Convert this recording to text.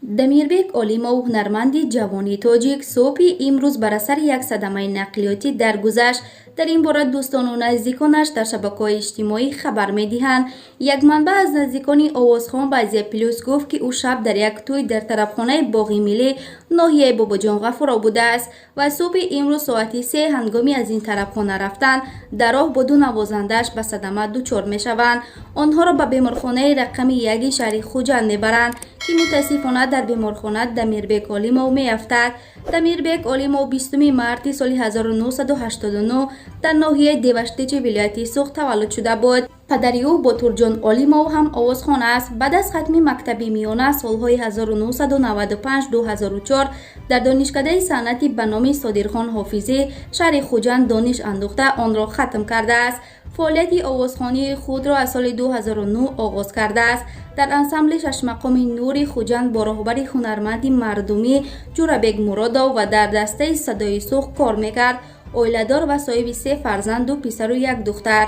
Дамирбек Олимов, ҳунарманди ҷавони тоҷик, субҳи имрӯз бар асари як садамаи нақлиётӣ даргузашт. Дар ин бора дӯстону наздиконаш дар шабакаҳои иҷтимоӣ хабар медиҳанд. Як манбаъ аз наздикони овозхон ба Азия Плюс гуфт, ки ӯ шаб дар як тӯй дар тарабхонаи Боғи Миллӣ, ноҳияи Бобоҷон Ғафуров будааст ва субҳи имрӯз соати 3 ҳангоми аз ин тарабхона рафтан дар роҳ бо ду навозандааш ба садама дучор мешаванд. Онҳоро ба беморхонаи рақами яки шаҳри Хуҷанд мебаранд, ки мутаассифона дар беморхона Дамирбек Олимов меафтад. Дамирбек Олимов 20 марти соли 1989 дар ноҳияи Деваштичи вилояти Суғд таваллуд шуда буд. Падари ӯ, Ботурҷон Олимов, ҳам овозхон аст. Баъд аз хатми мактаби миёна солҳои 1995-2004 дар Донишкадаи санъати ба номи Содирхон Ҳофизӣ, шаҳри Хуҷанд, дониш андӯхта, онро хатм кардааст. Фаъолияти овозхонии худро аз соли 2009 оғоз кардааст. Дар ансамбли шашмақоми Нури Хуҷанд бо роҳбари ҳунарманди мардумӣ Ҷӯрабек Муродов ва дар дастаи Садои Суғд кор мекард. Оиладор ва соҳиби се фарзанд, ду писару як духтар.